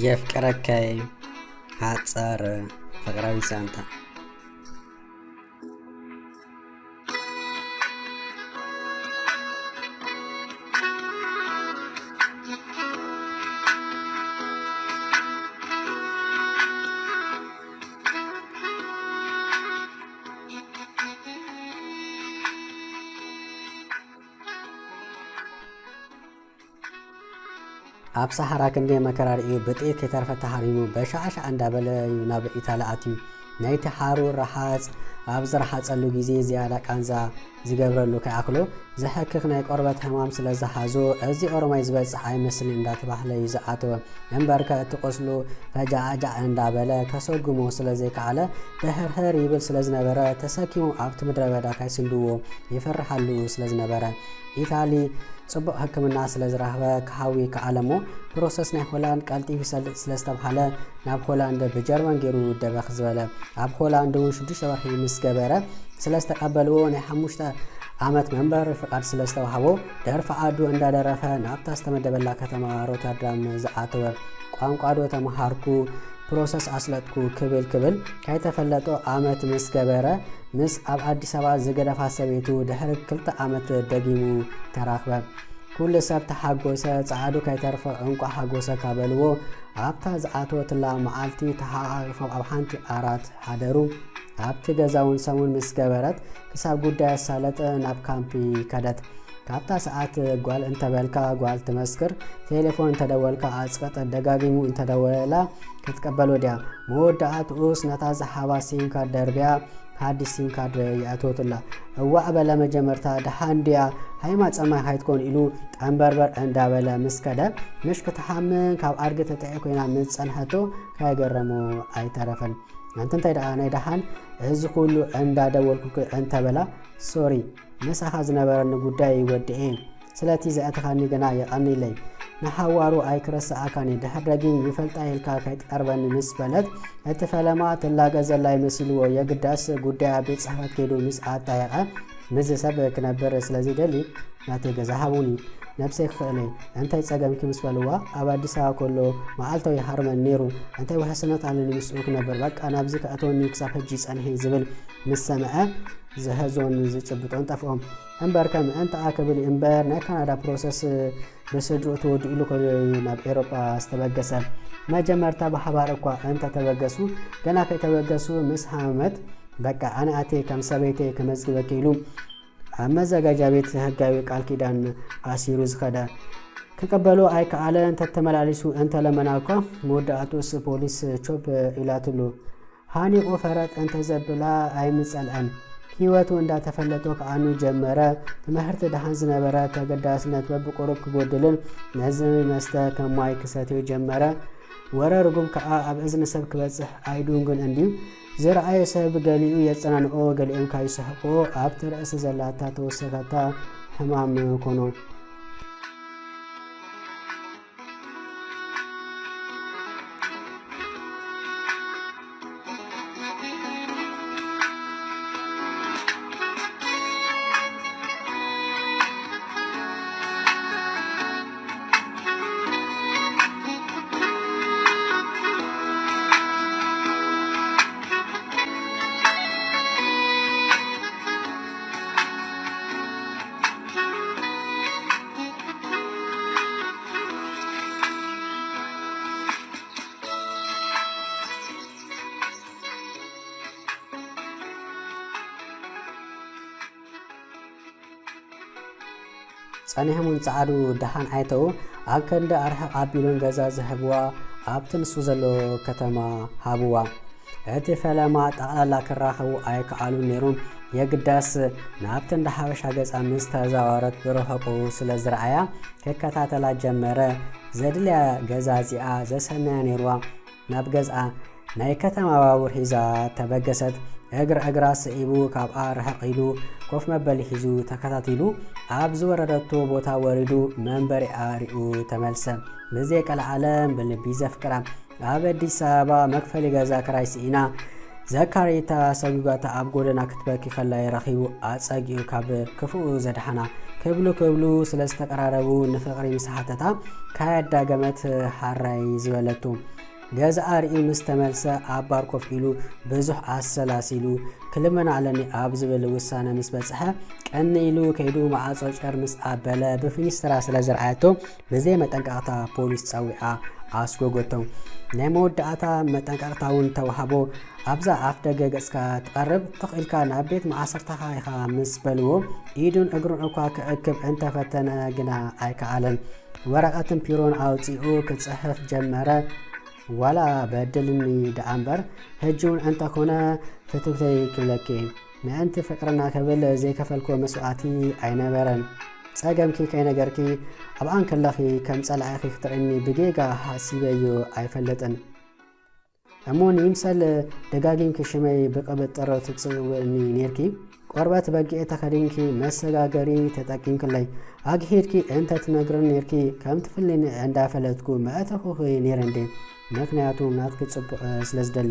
የፍቅረካይ ሓጻር ፍቕራዊ ዛንታ። ኣብ ሰሃራ ክንደይ መከራ ርእዩ፣ ብጥይት ከይተረፈ ተሃሪሙ፣ በሻዕሻዕ እንዳበለ እዩ ናብ ኢታሊ ኣትዩ። ናይቲ ሃሩር ረሃጽ ኣብ ዝረሃጸሉ ግዜ ዝያዳ ቃንዛ ዝገብረሉ ከይኣኽሎ፣ ዘሕክኽ ናይ ቆርበት ሕማም ስለ ዝሓዞ፣ "እዚ ኦሮማይ ዝበጽሕ ኣይመስልን" እንዳተባህለ እዩ ዝኣተወ። እምበርከ እቲ ቁስሉ ፈጃእጃእ እንዳበለ ከሰጉሞ ስለ ዘይከኣለ፣ ድሕርሕር ይብል ስለ ዝነበረ፣ ተሰኪሙ ኣብቲ ምድረ በዳ ካይስንድዎ ይፈርሓሉ ስለ ዝነበረ፣ ኢታሊ ጽቡቕ ሕክምና ስለ ዝረኽበ ክሃዊ ከኣለ እሞ፣ ፕሮሰስ ናይ ሆላንድ ቀልጢፉ ይሰልጥ ስለ ዝተብሃለ፣ ናብ ሆላንድ ብጀርመን ገይሩ ደበኽ ዝበለ። ኣብ ሆላንድ እውን ሽዱሽተ ወርሒ ምስ ገበረ ስለ ዝተቐበልዎ፣ ናይ ሓሙሽተ ዓመት መንበሪ ፍቓድ ስለ ዝተዋህቦ፣ ደርፊ ዓዱ እንዳደረፈ ናብታ ዝተመደበላ ከተማ ሮተርዳም ዝኣተወ። ቋንቋ ዶ ተመሃርኩ፣ ፕሮሰስ ኣስለጥኩ ክብል ክብል፣ ከይተፈለጦ ዓመት ምስ ገበረ፣ ምስ ኣብ ኣዲስ ኣበባ ዝገደፋ ሰበይቱ ድሕሪ ክልተ ዓመት ደጊሙ ተራኽበ። ኩሉ ሰብ ተሓጎሰ፣ ጻዕዱ ከይተርፎ እንቋዕ ሓጎሰካ በልዎ። ኣብታ ዝኣተወትላ መዓልቲ ተሓቋቒፎም ኣብ ሓንቲ ዓራት ሓደሩ። ኣብቲ ገዛ እውን ሰሙን ምስ ገበረት፣ ክሳብ ጉዳይ ኣሳለጠ ናብ ካምፕ ከደት። ካብታ ሰዓት ጓል እንተበልካ ጓል ትመስክር፣ ቴሌፎን እንተደወልካ ኣጽቀጠት፣ ደጋጊሙ እንተደወለላ ክትቀበሎ ድያ? መወዳእትኡስ ነታ ዝሃባ ሲም ካርድ ደርብያ፣ ሓድሽ ሲም ካርድ የእተወትላ። እዋእ በለ መጀመርታ፣ ደሓን ድያ? ሃይማ ጸማይ ካይትኮን ኢሉ ጠንበርበር እንዳበለ ምስ ከደ፣ ምሽ ክትሓምን ካብ ኣድጊ ተጠዒ ኮይና ምስ ጸንሐቶ፣ ካይገረሞ ኣይተረፈን። ኣንቲ እንታይ ደኣ ናይ ደሓን፣ እዚ ኩሉ እንዳደወልኩኪ እንተበላ፣ ሶሪ፣ ምሳኻ ዝነበረኒ ጉዳይ ወዲኤ። ስለቲ ዘእተኻኒ ግና የቐንይለይ። ንሓዋሩ ኣይክረስኣካን እየ። ድሕር ደጊም ይፈልጣ ኢልካ ከይትቀርበኒ ምስ በለት፣ እቲ ፈለማ ትላገ ዘላ ይመሲልዎ፣ የግዳስ ጉዳያ ቤት ጽሕፈት ከይዱ ምስ ኣጣየቐ፣ ምስዚ ሰብ ክነብር ስለ ዘይደሊ፣ ናተይ ገዛ ሃቡኒ። ነብሰይ ክኽእለይ፣ እንታይ ጸገምኪ ምስ በልዋ፣ ኣብ ኣዲስ ኣበባ ከሎ መዓልታዊ ይሃርመኒ ነይሩ። እንታይ ውሕስነት ኣለኒ ምስኡ ክነብር? በቃ ናብዚ ከእትወኒ ክሳብ ሕጂ ጸንሒ ዝብል ምስ ሰምዐ፣ ዝሕዞን ዝጭብጦን ጠፍኦም። እምበርከ ምእንትኣ ክብል እምበር፣ ናይ ካናዳ ፕሮሰስ ብስድርኡ ተወዲኡሉ ኮይኑ እዩ ናብ ኤውሮጳ ዝተበገሰ። መጀመርታ ብሓባር እኳ እንተተበገሱ፣ ገና ከይተበገሱ ምስ ሃመመት፣ በቃ ኣነ ኣትየ ከም ሰበይተይ ከመዝግበኪ ኢሉ ኣብ መዘጋጃ ቤት ህጋዊ ቃል ኪዳን ኣሲሩ ዝኸደ። ክቅበሎ ኣይከኣለን። ተተመላሊሱ እንተለመና እኳ፣ መወዳእቱስ ፖሊስ ቾፕ ኢላትሉ። ሃኒቑ ፈረጥ እንተዘብላ ኣይምጸልአን። ህይወቱ እንዳተፈለጦ ከኣኑ ጀመረ። ትምህርቲ ደሓን ዝነበረ ተገዳስነት በብቁሩብ ክጎድልን ነዚ መስተ ከም ማይ ክሰትዮ ጀመረ። ወረ ርጉም ከኣ ኣብ እዝኒ ሰብ ክበጽሕ ኣይድንጉን እንድዩ። ዝረኣዮ ሰብ ገሊኡ የጸናንኦ፣ ገሊኦም ካይስሕቅዎ ኣብቲ ርእሲ ዘላታ ተወሰኸታ ሕማም ኮኖ። ጸኒሖም እውን ጸዓዱ ደሓን ኣይተዉ፣ ኣብ ክንዲ ኣርሕቕ ኣቢሎም ገዛ ዝህብዋ ኣብቲ ንሱ ዘሎ ከተማ ሃብዋ። እቲ ፈለማ ጠቕላላ ክራኸቡ ኣይከኣሉን ነይሮም። የግዳስ ናብቲ እንዳ ሓበሻ ገጻ ምስ ተዛወረት ብርሑቑ ስለ ዝረኣያ ክከታተላ ጀመረ። ዘድልያ ገዛ እዚኣ ዘሰነያ ነይርዋ። ናብ ገዝኣ ናይ ከተማ ባቡር ሒዛ ተበገሰት። እግሪ እግራ ስዒቡ ካብኣ ርሕቕ ኢሉ ኮፍ መበሊ ሒዙ ተኸታቲሉ ኣብ ዝወረደቶ ቦታ ወሪዱ መንበሪኣ ሪኡ ተመልሰ። ብዘይ ቀልዓለም ብልቢ ዘፍቅራ ኣብ ኣዲስ ኣበባ መክፈሊ ገዛ ክራይ ስኢና ዘካሪታ ሰጒጓታ ኣብ ጎደና ክትበኪ ከላ ረኺቡ ኣጸጊኡ ካብ ክፉኡ ዘድሓና። ክብሉ ክብሉ ስለ ዝተቀራረቡ ንፍቕሪ ምስ ሓተታ ካያዳገመት ሓራይ ዝበለቱ። ገዛኣ ርእዩ ምስ ተመልሰ ኣብ ባር ኮፍ ኢሉ ብዙሕ ኣሰላሲሉ ክልመና ኣለኒ ኣብ ዝብል ውሳነ ምስ በጽሐ ቀኒ ኢሉ ከይዱ መዓጾ ጨር ምስ ኣበለ ብፊኒስትራ ስለ ዝረኣየቶ ብዘይ መጠንቀቕታ ፖሊስ ጸዊዓ ኣስጎጎቶ። ናይ መወዳእታ መጠንቀቕታ እውን ተዋህቦ። ኣብዛ ኣፍ ደገ ገጽካ ትቐርብ ትኽ ኢልካ ናብ ቤት መዓሰርታኻ ኢኻ ምስ በልዎ ኢዱን እግሩን እኳ ክእክብ እንተፈተነ ግና ኣይከኣለን። ወረቐትን ፒሮን ኣውጺኡ ክጽሕፍ ጀመረ። ዋላ በድልኒ ደኣ እምበር ሕጂ እውን እንተኾነ ፍትውተይ ክብለኪ ምእንቲ ፍቅርና ክብል ዘይከፈልኮ መስዋእቲ ኣይነበረን። ጸገምኪ ከይነገርኪ ኣብኣን ከለኺ ከም ጸላኢኺ ክትርእኒ ብጌጋ ሓሲበዮ ኣይፈልጥን። እሞ ንይምሰል ደጋጊምኪ ሽመይ ብቅብጥር ትጽውዕኒ ኔርኪ። ቆርበት በጊዕ ተኸዲንኪ መሰጋገሪ ተጠቂምክለይ ኣግሂድኪ እንተ ትነግርን ኔርኪ ከም ትፍልኒ እንዳፈለጥኩ መእተኹኺ ኔረ እንዴ። ምኽንያቱ ናትኪ ጽቡቕ ስለ ዝደሊ።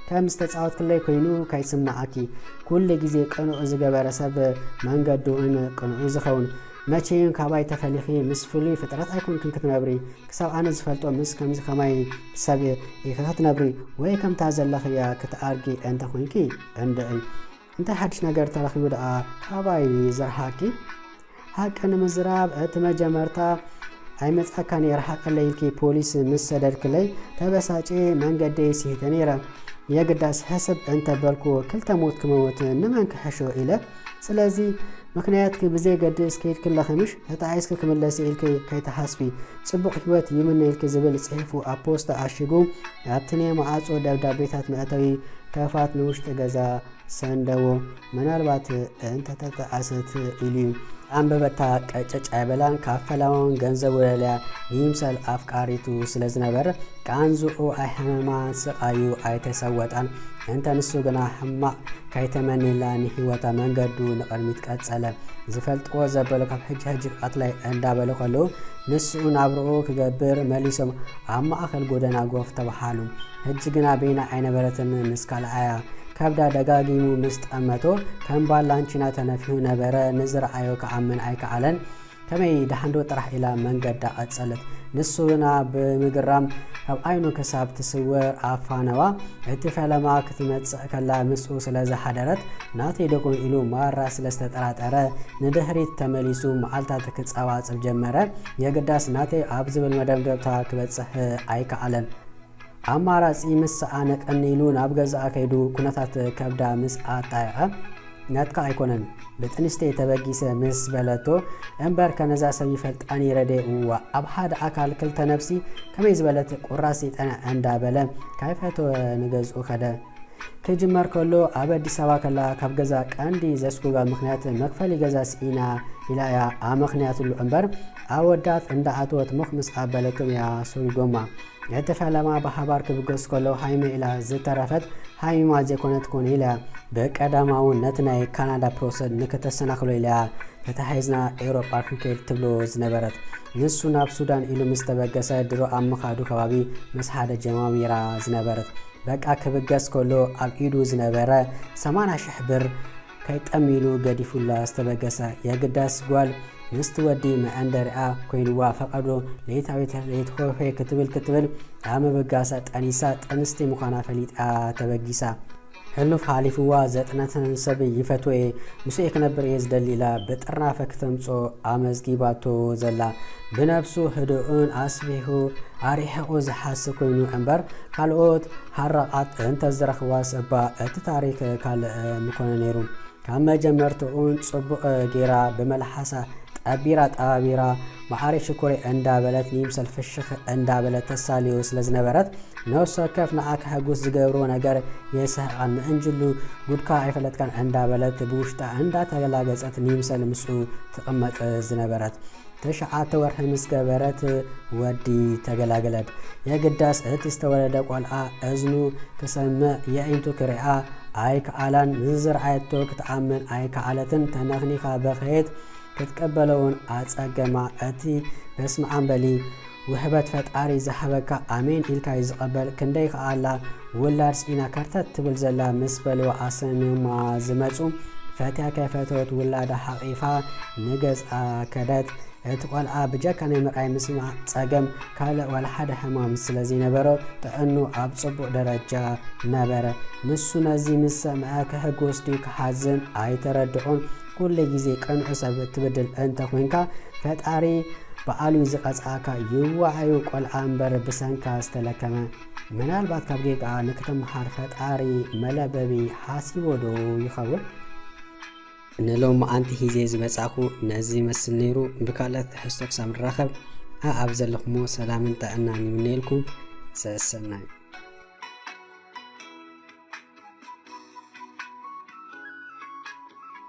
ከም ዝተጻወትክለይ ኮይኑ ከይስምዓኪ። ኩሉ ግዜ ቅኑዕ ዝገበረ ሰብ መንገዱን ቅኑዕ እዩ ዝኸውን። መቼም ካባይ ተፈሊኺ ምስ ፍሉይ ፍጥረት ኣይኮንክን ክትነብሪ። ክሳብ ኣነ ዝፈልጦ ምስ ከምዚ ከማይ ሰብ ኢኺ ክትነብሪ ወይ ከምታ ዘለኽያ ክትኣርጊ እንተ ኮንኪ እንድዒ። እንታይ ሓድሽ ነገር ተረኺቡ ደኣ ካባይ ዝረሓቅኪ? ሓቂ ንምዝራብ እቲ መጀመርታ ኣይመጻካን እየ ርሓቀለይ ኢልኪ ፖሊስ ምስ ሰደድክለይ ተበሳጭ መንገደይ ስሒተ ነይረ። የግዳስ ሕስብ እንተበልኩ ክልተ ሞት ክመውት ንመን ክሕሾ ኢለ። ስለዚ ምኽንያትኪ ብዘየገድስ ከይድኪ ኣለኺ ምሽ? ተጣዒስኪ ክምለስ ኢልኪ ከይትሓስቢ። ጽቡቕ ህይወት ይምነየልኪ ዝብል ጽሒፉ ኣብ ፖስታ ኣሽጉ ኣብቲ ናይ መዓጾ ደብዳቤታት መእተዊ ከፋት ንውሽጢ ገዛ ሰንደዎ። ምናልባት እንተተጣዕሰት ኢሉ እዩ። ኣንበበታ ቀጨጭ ኣይበላን፣ ካብ ፈላማውን ገንዘቡ ደልያ ንይምሰል ኣፍቃሪቱ ስለ ዝነበር ቃንዝኡ ኣይሓመማን፣ ስቓዩ ኣይተሰወጣን። እንተ ንሱ ግና ሕማቕ ከይተመኔላ ንህይወታ መንገዱ ንቕድሚት ቀጸለ። ዝፈልጥዎ ዘበሉ ካብ ሕጂ ሕጂ ክቐትላይ እንዳበሉ ከለዉ ንስኡ ናብርኡ ክገብር መሊሶም ኣብ ማእከል ጎደና ጎፍ ተባሃሉ። ሕጂ ግና በይና ኣይነበረትን ምስ ካልኣያ። ከብዳ ደጋጊሙ ምስ ጠመቶ ከም ባላንቺና ተነፊሑ ነበረ። ንዝረኣዮ ክኣምን ኣይከኣለን። ከመይ ደሓንዶ ጥራሕ ኢላ መንገዳ ቀጸለት። ንሱ ግና ብምግራም ካብ ዓይኑ ክሳብ ትስወር ኣፋነዋ። እቲ ፈለማ ክትመጽእ ከላ ምስኡ ስለ ዝሓደረት ናተይ ዶ ኮን ኢሉ ማራ ስለ ዝተጠራጠረ ንድሕሪት ተመሊሱ መዓልታት ክጸባጽብ ጀመረ። የግዳስ ናተይ ኣብ ዝብል መደምደምታ ክበጽሕ ኣይከኣለን። ኣማራጺ ምስ ሰኣነ ቀኒሉ ናብ ገዛኣ ከይዱ ኩነታት ከብዳ ምስ ኣጣየቐ፣ ናትካ ኣይኮነን፣ ብጥንሽተይ ተበጊሰ ምስ በለቶ፣ እምበርከ ነዛ ሰብ ይፈልጣ ነይረ ድየ? እዋ፣ ኣብ ሓደ ኣካል ክልተ ነብሲ ከመይ ዝበለት ቁራስ ሰይጣን እንዳበለ ካይፈተወ ንገዝኡ ከደ። ክጅመር ከሎ ኣብ ኣዲስ ኣበባ ከላ ካብ ገዛ ቀንዲ ዘስጉጋ ምኽንያት መክፈሊ ገዛ ስኢና ኢላ እያ ኣመኽንያትሉ እምበር ኣወዳት እንዳኣተወት ሙኽ ምስ ኣበለቶም እያ ሰጒጎማ። እቲ ፈለማ ብሓባር ክብገስ ከሎ ሃይመ ኢላ ዝተረፈት ሃይማ ዘይኮነት ኮነ ኢላ እያ። ብቀዳማውን ነቲ ናይ ካናዳ ፕሮሰስ ንክተሰናኽሎ ኢላ እያ ተታሒዝና ኤውሮጳ ክንከይድ ትብሎ ዝነበረት። ንሱ ናብ ሱዳን ኢሉ ምስ ተበገሰ ድሮ ኣብ ምኻዱ ከባቢ ምስ ሓደ ጀማሚራ ዝነበረት። በቃ ክብገስ ከሎ ኣብ ኢዱ ዝነበረ ሰማንያ ሽሕ ብር ከይጠሚሉ ገዲፉላ ዝተበገሰ። የግዳስ ጓል ምስቲ ወዲ መዐንደሪኣ ኮይንዋ ፈቐዶ ለይታዊት ለይት ሆሄ ክትብል ክትብል ኣብ ምብጋሳ ጠኒሳ ጥንስቲ ምዃና ፈሊጣ ተበጊሳ። ሕሉፍ ሓሊፍዋ ዘጥነተን ሰብ ይፈትዎ እየ፣ ምስኡ እየ ክነብር እየ ዝደሊ ኢላ ብጥርናፈ ክተምጾ ኣመዝጊባቶ ዘላ። ብነብሱ ህዱእን ኣስፊሑ ኣርሒቑ ዝሓስብ ኮይኑ እምበር ካልኦት ሃራቓት እንተዝረኽባስ እባ እቲ ታሪክ ካልእ ምኾነ ነይሩ። ካብ መጀመርትኡን ጽቡቕ ጌራ ብመልሓሳ ጠቢራ ጠባቢራ መዓረይ ሽኮረይ እንዳበለት ንይምሰል ፍሽኽ እንዳበለት ተሳልዮ ስለ ዝነበረት ነፍሲ ወከፍ ንዓ ከሐጉስ ዝገብሮ ነገር የስሕቓን። ምእንጅሉ ጉድካ ኣይፈለጥካን እንዳበለት ብውሽጣ እንዳተላገጸት ንይምሰል ምስኡ ትቕመጥ ዝነበረት። ትሽዓተ ወርሒ ምስ ገበረት ወዲ ተገላገለት። የግዳስ እቲ ዝተወለደ ቆልዓ እዝኑ ክሰምዕ የዒንቱ ክሪኣ ኣይከኣላን። ንዝረኣየቶ ክትኣምን ኣይከኣለትን። ተነኽኒኻ በኸየት። ክትቀበሎ እውን ኣጸገማ። እቲ በስመኣም በሊ ውህበት ፈጣሪ ዝሃበካ ኣሜን ኢልካ እዩ ዝቐበል። ክንደይ ከኣላ ውላድ ስኢና ከርተት ትብል ዘላ ምስ በልዋ ኣሰሚማ ዝመፁ ፈትያ ከይፈተወት ውላዳ ሓቒፋ ንገዝኣ ከደት። እቲ ቆልዓ ብጀካ ናይ ምርኣይ ምስማዕ ፀገም ካልእ ዋላ ሓደ ሕማም ስለ ዘይነበሮ ጥዕኑ ኣብ ፅቡቕ ደረጃ ነበረ። ንሱ ነዚ ምስ ሰምዐ ክሕጎስ ድዩ ክሓዝን ኣይተረድኦን። ኩሉ ግዜ ቅኑዕ ሰብ ትብድል እንተ ኮይንካ ፈጣሪ በዓሉ ዝቐፅኣካ ይዋዓዩ ቆልዓ እምበር ብሰንካ ዝተለከመ። ምናልባት ካብ ጌጋ ንክትምሃር ፈጣሪ መለበቢ ሓሲቦ ዶ ይኸውን? ንሎማዓንቲ ሒዘ ዝመጻኹ ነዚ ይመስል ነይሩ። ብካልእ ትሕዝቶ ክሳብ ንራኸብ ኣኣብ ዘለኹሞ ሰላምን ጥዕናን ይምነየልኩም። ሰሰናዩ።